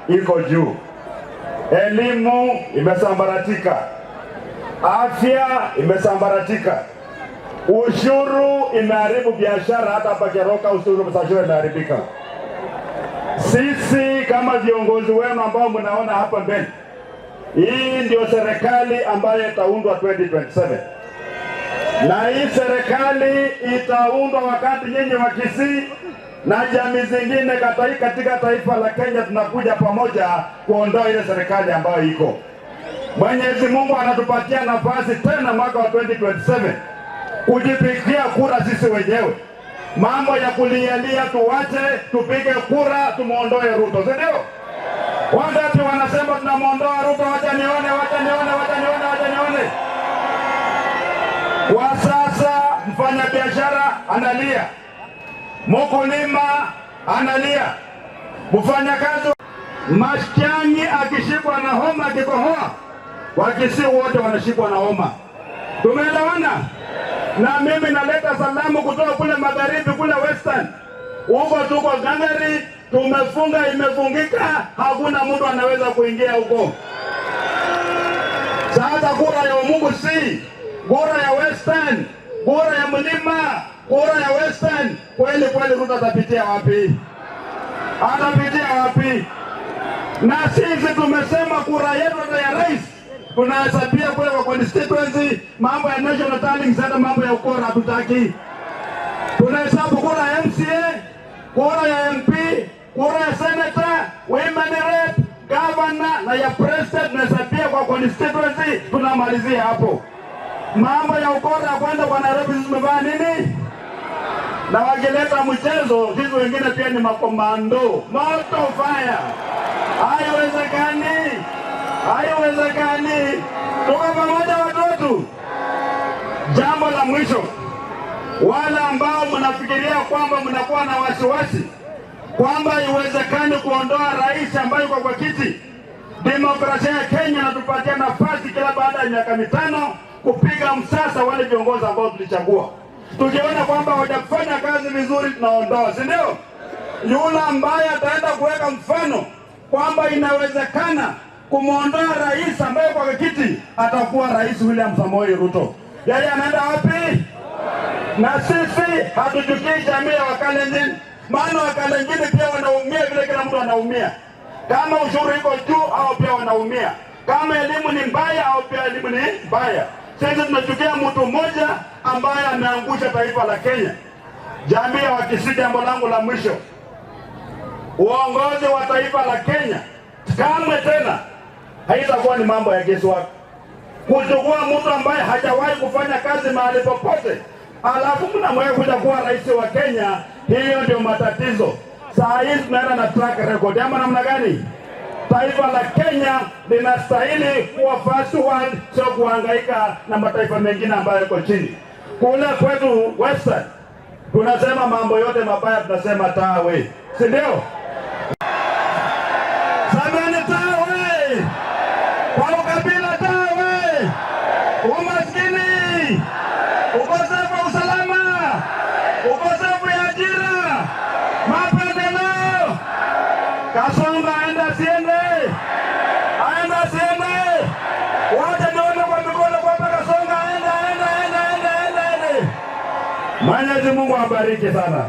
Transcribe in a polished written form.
iko juu, elimu imesambaratika, afya imesambaratika, ushuru imeharibu biashara, hata hapa Keroka ushuru ushuru imeharibika. Sisi kama viongozi wenu ambao mnaona hapa mbele, hii ndio serikali ambayo itaundwa 2027 na hii serikali itaundwa wakati nyinyi wa Kisii na jamii zingine katika taifa la Kenya tunakuja pamoja kuondoa ile serikali ambayo iko. Mwenyezi Mungu anatupatia nafasi tena mwaka wa 2027 kujipigia kura sisi wenyewe. Mambo ya kulialia tuwache, tupige kura tumuondoe Ruto, si ndio? Wangapi wanasema tunamuondoa Ruto? Wacha nione, wacha nione, wacha nione, wacha nione. Kwa sasa mfanyabiashara analia, mkulima analia, mfanyakazi Matiang'i akishikwa na homa akikohoa, Wakisii wote wanashikwa na homa. Tumeelewana? Na mimi naleta salamu kutoka kule magharibi, kule Western, huko tuko gangari, tumefunga, imefungika, hakuna mtu anaweza kuingia huko. Sasa kura ya Omugusii, kura ya Western, kura ya mlima, kura ya Western, kweli kweli Ruto atapitia wapi? Atapitia wapi? Na sisi tumesema kura yetu ya rais tunahesabia kule kwa constituency, mambo ya National Tallying Center, mambo ya ukora hatutaki. Tunahesabu kura ya MCA, kura ya MP, kura ya senator, women rep, governor na ya president, tunahesabia kwa constituency, tunamalizia hapo. Mambo ya ukora ya kwenda kwa Nairobi, sisi tumefanya nini? Na wakileta mchezo, sisi wengine pia ni makomando, moto fire. Haiwezekani, haiwezekani. Tuko pamoja watoto. Jambo la mwisho, wale ambao mnafikiria kwamba mnakuwa na wasiwasi kwamba haiwezekani kuondoa rais ambaye yuko kwa kiti, demokrasia ya Kenya inatupatia nafasi kila baada ya miaka 5 kupiga msasa wale viongozi ambao tulichagua. Tukiona kwamba hawajafanya kazi vizuri, tunaondoa, si ndio? Yule ambaye ataenda kuweka mfano kwamba inawezekana kumwondoa rais ambaye kwa kiti atakuwa Rais William Samoei Ruto. Yeye anaenda wapi? Na sisi hatuchukii jamii ya Wakalenjin, maana Wakalenjin pia wanaumia vile kila mtu anaumia. Kama ushuru iko juu, au pia wanaumia. Kama elimu ni mbaya, au pia elimu ni mbaya. Sisi tunachukia mtu mmoja ambaye ameangusha taifa la Kenya. Jamii ya Wakisii, jambo langu la mwisho, uongozi wa taifa la Kenya kamwe tena haitakuwa ni mambo ya guesswork. Kuchukua mtu ambaye hajawahi kufanya kazi mahali popote, alafu mnamweka kuja kuwa rais wa Kenya, hiyo ndio matatizo. Saa hizi tunaenda na track record ama namna gani? Taifa la Kenya linastahili kuwa first world, sio kuhangaika na mataifa mengine ambayo yako chini. Kule kwetu Western tunasema mambo yote mabaya, tunasema tawe, si ndio? Sameni tawe kwa ukabila, tawe umaskini, ukosefu wa usalama, ukosefu ya ajira, mapendeleo. Kasongo aende asiende? Aende asiende? Wacha nione kwa mikono kwamba Kasongo aende, aende, aende, aende, aende, aende. Mwenyezi Mungu abariki sana.